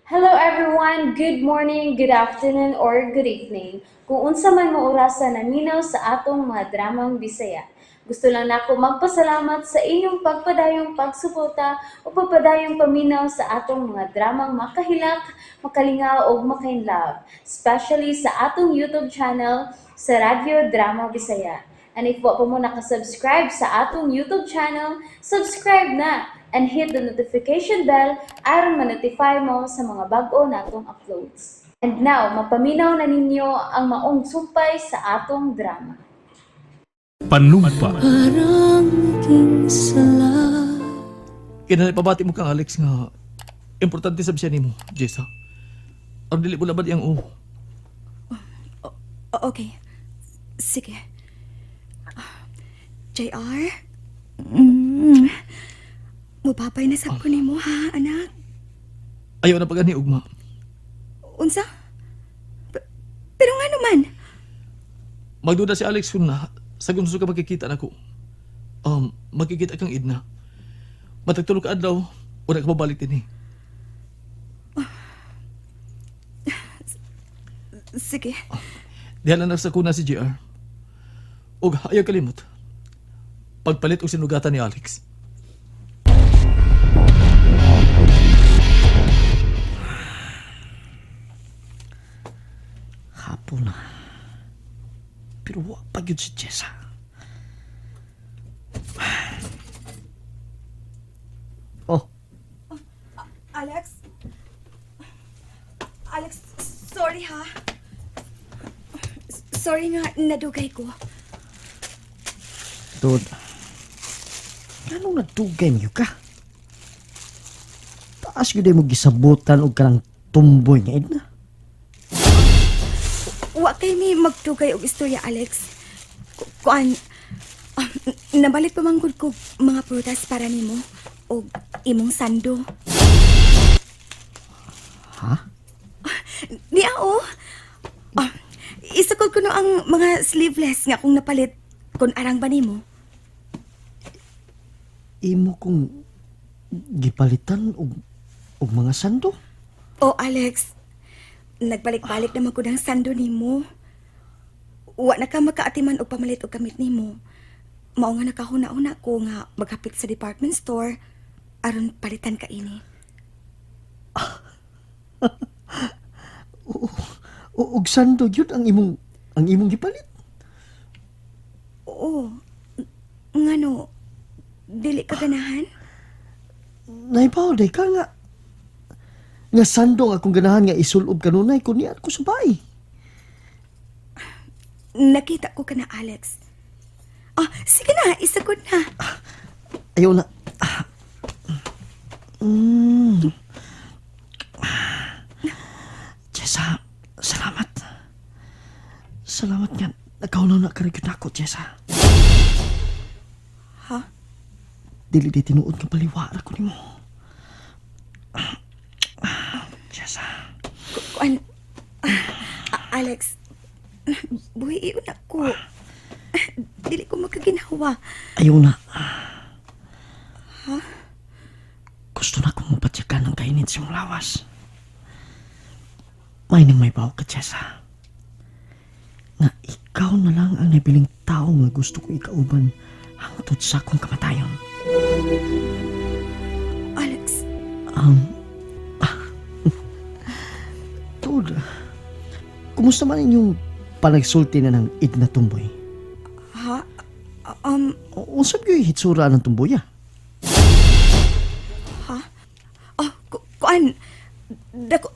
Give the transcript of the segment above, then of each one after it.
Hello everyone! Good morning, good afternoon, or good evening. Kung unsa man mo orasa naminaw sa atong mga dramang Bisaya. Gusto lang nako magpasalamat sa inyong pagpadayong pagsuporta o pagpadayong paminaw sa atong mga dramang makahilak, makalingaw ug makainlove, especially sa atong YouTube channel sa Radyo Drama Bisaya. And if wa pa mo nakasubscribe sa atong YouTube channel, subscribe na and hit the notification bell aron ma-notify mo sa mga bag-o natong uploads. And now, mapaminaw na ninyo ang maong sumpay sa atong drama. Panumpa. Parang naging sala. Kinahanglan pabati mo kang Alex nga importante sab siya nimo, Jessa. Aron dili mo labad iyang o. Okay. Sige. JR? Mm. Mupapay na sab ko nimo ha, anak. Ayaw na pagani ugma. Unsa? Pero nga naman? Magduda si Alex kung na sa gusto ka magkikita nako. Magkikita kang Edna. Matag 3 ka adlaw, wala ka mabalik dinhi. Sige. Diha lang sa kuna si JR. Og ayaw kalimot. Pagpalit og sinugatan ni Alex. Hapon na. Pero wa pa gyud si Jessa. Oh, Alex? Alex, sorry ha. Sorry nga, nadugay ko. Dod. Nganong nagdugay mo ka? Taas gyud mo gisabutan og kanang tumboy nga Edna. Wa kay mi magdugay og istorya, Alex. Kuan, nabalik pa man gud ko mga prutas para nimo og imong sando. Ha? Niya oh. Isukod ko no ang mga sleeveless nga akong napalit kun arang ba nimo. Imo kong gipalitan og mga sando? Oh, Alex. Nagbalik-balik naman ko ng sando nimo. Wa na ka makaatiman og pamalit og kamit nimo. Mao nga nakahuna-huna ko nga maghapit sa department store aron palitan ka ini. Og sando gyud ang imong gipalit? Oo. Ngano, dili ka ganahan? Naibaw day ka nga. Nga sando ang akong ganahan nga isulob kanunay kun niya ko sa bahay. Nakita ko ka na, Alex. Ah, sige na, isagod na. Ayaw na. Jessa, salamat. Salamat nga. Nagkaunaw na ka rin ako, Jessa. Ha? Dili di tinuod nga baliwara ko nimo. Jessa. Kuan, Alex, buhi iyon ako. Dili ko makaginhawa. Ayaw na. Ha? Gusto na akong mapatyakan ng kainit sa iyong lawas. May nang may bawo ka, Jessa. Nga ikaw na lang ang nabiling tao nga gusto ko ikauban hangtod sa akong kamatayon. Alex, Tod, kumusta man inyong panagsulti na ng Edna Tumboy? Ha? Unsa gyud hitsura ng tumboy ah? Ha? Oh, kuan,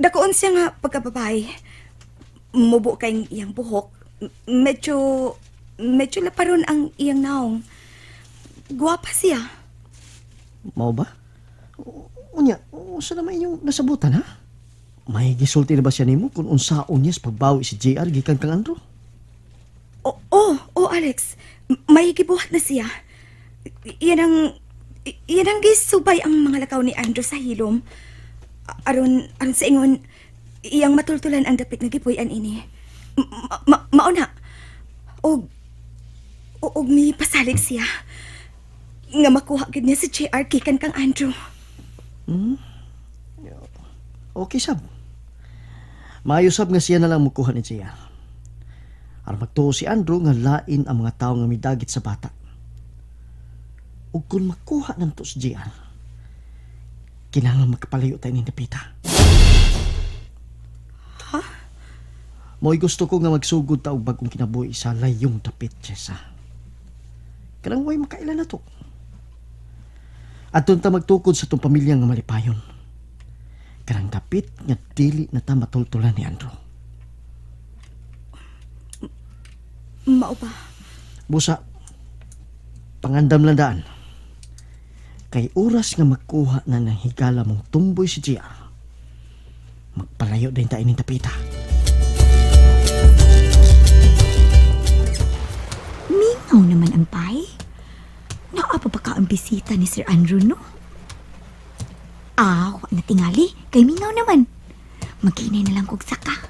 dakoon siya nga pagkababae. Mubo kay iyang buhok. Medyo laparon ang iyang naong. Guwapa siya. Mao ba? Unya, unsa naman inyong nasabutan ha? May gisulti na ba siya nimo kung unsaon niya sa pagbawi si JR gikan kang Andrew? Oh, oh, Alex. May gibuhat na siya. Iyan ang gisubay ang mga lakaw ni Andrew sa hilom. Aron sa ingon, iyang matultulan ang dapit nga gipuy-an ini. Mao na. Og mi pasalig siya nga makuha gid niya si JR gikan kang Andrew. Okay sab. Maayo sab nga siya na lang mukuha ni JR. Aron magtuo si Andrew nga lain ang mga tawo nga midagit sa bata. Ug kung makuha nanto si JR, kinahanglan magkapalayo tayo ni Dapita. Ha? Mo'y gusto ko nga magsugod ta og bagong kinabuhi sa layong dapit, Jessa. Kanang way makaila na to. Aton ta magtukod sa tong pamilya nga malipayon. Kanang dapit nga dili na ta matultulan ni Andrew. Mao ba? Busa, pangandam lang daan. Kay oras nga magkuha na ng higala mong tumboy si JR, magpalayo din tayo ni Tapita. Mingaw naman ang pay. Naa pa ba ka ang bisita ni Sir Andrew, no? Ah, wa na tingali. Kay mingaw naman. Maghinay na lang kog saka.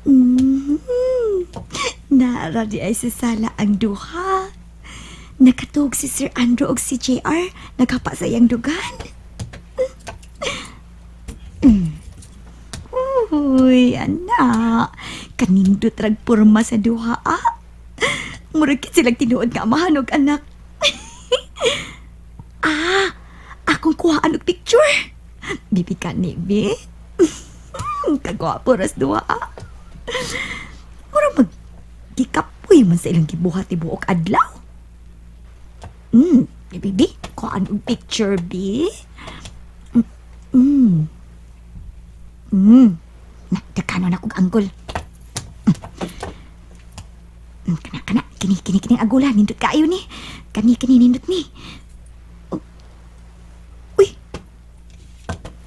Mhm. Nara di ay sa sala ang duha. Nakatug si Sir Andrew og si JR. Nagkapa sa iyang dugan. Uy, anak. Kanindot rag porma sa duha, ah. Murag kit silang tinuod nga amahan og anak. Ah, akong kuhaan og picture. Bibi ka ni, bi. Kagwapo ras duha, ah. Murag mag gikapoy man sa ilang gibuhat tibuok adlaw. Bibi, bi, kuhaan og picture, bi. Na, dakano na kog anggol. Kana, kana. Kini, kini, kini agula. Nindot kaayo ni. Kani, kini, nindot ni. Oh. Uy!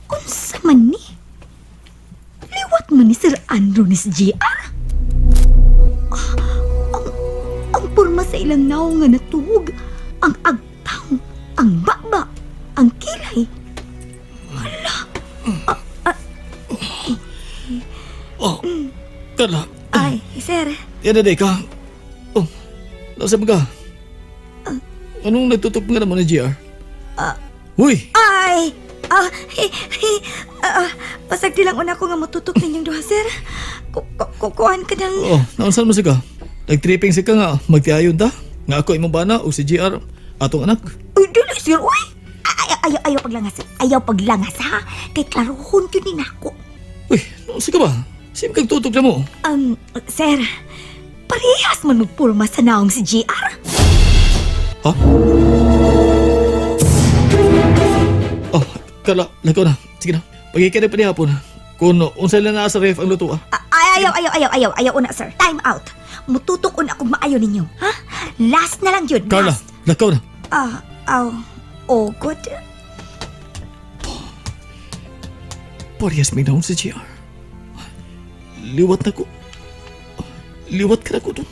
Unsa man ni? Liwat man ni Sir Andrew ni si JR. Ah, ang porma sa ilang naong nga natuog. Ang agtang, ang baba, ang kilay. Oh, Carla, Ay, sir. yan na day ka. Oh, nasa ba ka? Anong nagtutok nga naman ni JR? Uy! Ay! Ah, hi, hi, ah, pasagdi lang una ko nga matutok ninyong duha, sir. Kukuhan ka ng. Oh, naunsan mo siya ka? Nagtripping siya ka nga, magtiayon ta? Nga ako imong bana o si JR, atong anak. Uy, dili, sir, uy! Ay, ay, ayaw, ayaw paglangas, sir. Ayaw paglangas, ha? Kay klarohon yun ni nako. Uy, naunsa ka ba? Sim kag tutok na mo. Sir, parehas man magpurma sa naong si JR. Ha? Oh, Carla, lagaw na. Sige na. Pagkikinig pa ni hapon. Kung unsa lang naa sa ref ang luto ah. Ay, ayaw, ayaw, ayaw, ayaw, ayaw una, sir. Time out. Mututok una kung maayo ninyo, ha? Last na lang yun. Carla, Last. lakaw na. Ah, aw. Oh, good. Parehas may naon si JR. Liwat na ko. Liwat ka na ko doon.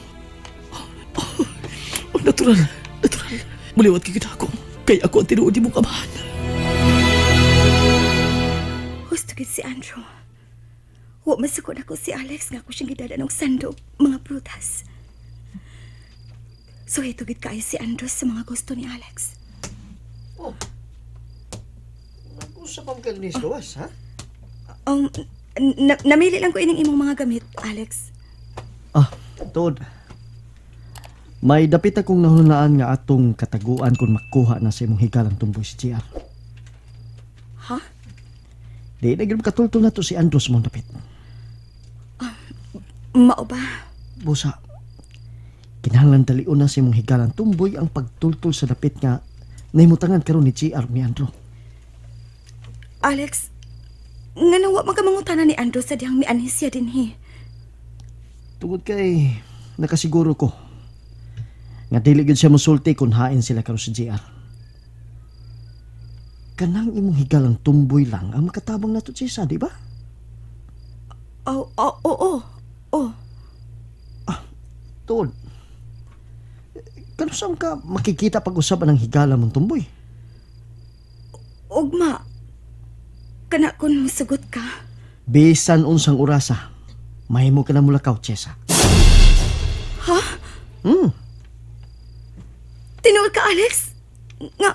Oh, natural. Natural. Muliwat ka kita ako. Kay ako ang tinuod mong amahan. Husto gid si Andrew. Wa masukod ako si Alex nga ako siyang gidala ng sandog, mga prutas. So ito gid kaayo si Andrew sa mga gusto ni Alex. Oh. Nag-usap ang ni Luwas, ha? Namili lang ko ining imong mga gamit, Alex. Ah, tuod. May dapit akong nahunaan nga atong kataguan kung makuha na sa imong higalang tumboy si JR. Ha? Di na gyud katultol na to si Andrew sa mong dapit. Mao ba? Busa, kinahanglan dalion na sa imong higalang tumboy ang pagtultol sa dapit nga nahimutangan karon ni JR ni Andrew. Alex, nga wa man ka mangutana ni Andrew sa dihang mianhi siya dinhi. Tungod kay nakasiguro ko nga dili gyud siya mosulti kung hain sila karon si JR. Kanang imong higalang tumboy lang ang makatabang nato Jessa, di ba? Oh, oh, oh, oh. Oh, Tuod. Kanusam ka makikita pag-usapan ng higala mong tumboy? ugma. Kana kun musugot ka. Bisan unsang orasa, mahimo ka na mulakaw, Chesa. Ha? Tinuod ka, Alex? Nga,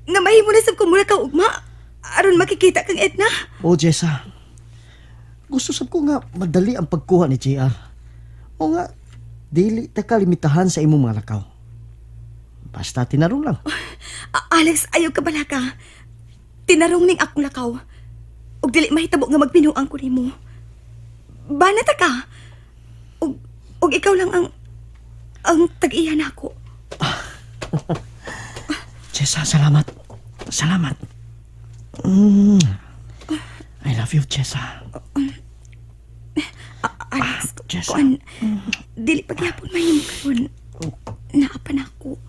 nga mahimo na sab ko mula ka ugma. Aron makikita kang Edna. O Jessa, gusto sab ko nga madali ang pagkuha ni JR. O nga, dili ta kalimitahan sa imong mga lakaw. Basta tinarong lang. Alex, ayaw ka bala ka. Tinarong ning akong lakaw. Ug dili mahitabo nga magbinuang ko nimo. Banata ka. Ug, ug ikaw lang ang tag-iya nako. Jessa, salamat. Salamat. I love you, Jessa. Alex, Jessa. kuan, dili pagyapon mahimo karon. Naa pa nako.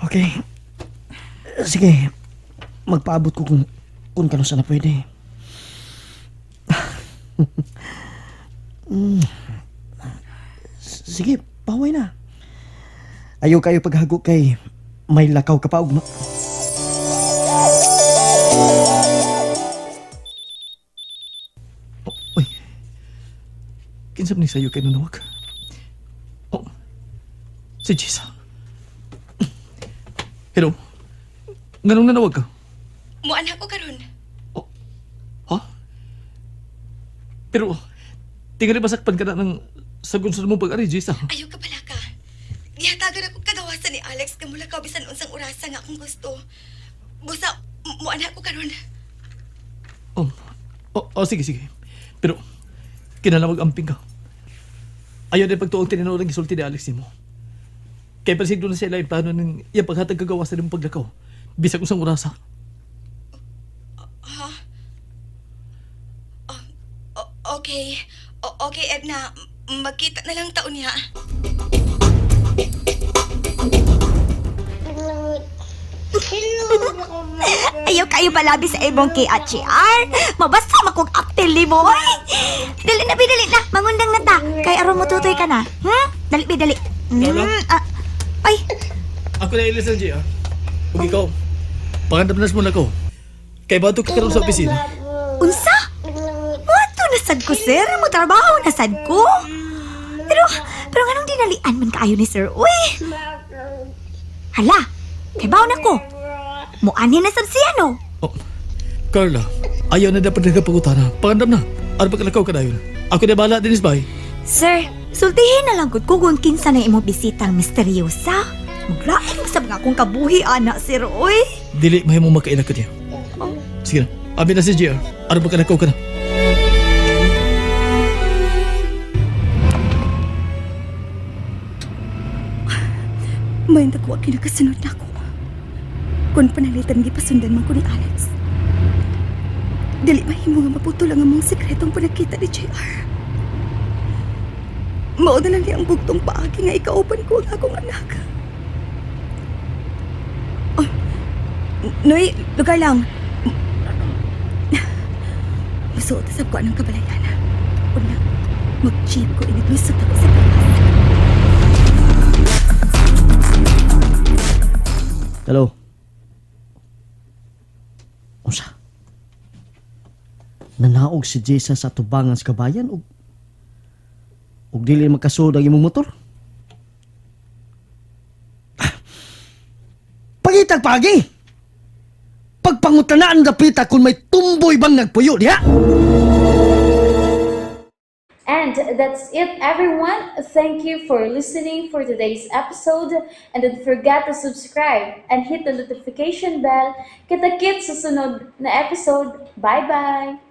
Okay. Sige. Magpaabot ko kung kano sana pwede. Sige, paway na. Ayaw kayo paghago kay may lakaw ka pa ugma. Uy. Kinsam ni sayo kay nanawag. Oh. Si Jessa. Hello. Nganong nanawag ka? Muan ako karon. Oh. Ha? Pero, tingali masakpan ka na ng sagun sa mong pag-ari, Jessa. Ayaw ka pala ka. Gihatagan ako kagawasan ni Alex nga mula ka bisan unsang orasa nga akong gusto. Busa, muan ako karon. Oh, oh, oh, sige, sige. Pero, kinahanglan mag-amping ka. Ayaw din pagtuong tinuod ang gisulti ni Alex nimo. Kaya pasigdo na sila yung plano ng iyang paghatag kagawasan ng paglakaw. Bisag usang orasa. Ha? Okay. Okay, Edna. Magkita na lang taon niya. Ayaw kayo palabi sa ibong KHR. Mabasa makong aptel ni mo. Oy! Dali na, bi, dali na. Mangundang na ta. Kay aron mututoy ka na. Dali, bi, dali. Lola? Ay, Ako na ilis ng JR. Ug ikaw, pangandam na muna ko. Kay bato ka karon sa opisina. Unsa? Moto na sad ko, sir. Mo trabaho na sad ko. Pero nganong dinalian man kaayo ni sir? Uy! Hala, kay baon ako. Muanhin na sad siya, no? Oh, Carla, ayaw na dapat nagkapagutana. Pangandam na. Ano pagkalakaw ka dayon? Ako na bahala, Dennis, bye. Sir, sultihin na lang gud ko kung kinsa na imong bisitang misteryosa. Maglain mo sa mga akong kabuhi, ana, sir, uy. Dili mahimo makaila ka niya. Sige na, abi na si JR. Ano pagkalakaw ka na? May nakuha kinakasunod na ako. Kung panalitan gipasundan man ko ni Alex. Dili mahimo nga maputol ang among sekretong panagkita ni JR. Mao na lang niya ang bugtong paagi nga ikauban ko ang akong anak. Oh, Noy, lugar lang. Musuot sa ko anong kabalayan. Una, mag-jeep ko iniglusot ako sa pilas. Hello. Unsa? Nanaog si Jessa sa tubangan sa kabayan ug dili makasud ang imong motor? Pangitag pagi. Pagpangutanaan dapita kung may tumboy bang nagpuyo diha? And that's it, everyone. Thank you for listening for today's episode. And don't forget to subscribe and hit the notification bell. Kita-kits sa sunod na episode. Bye-bye!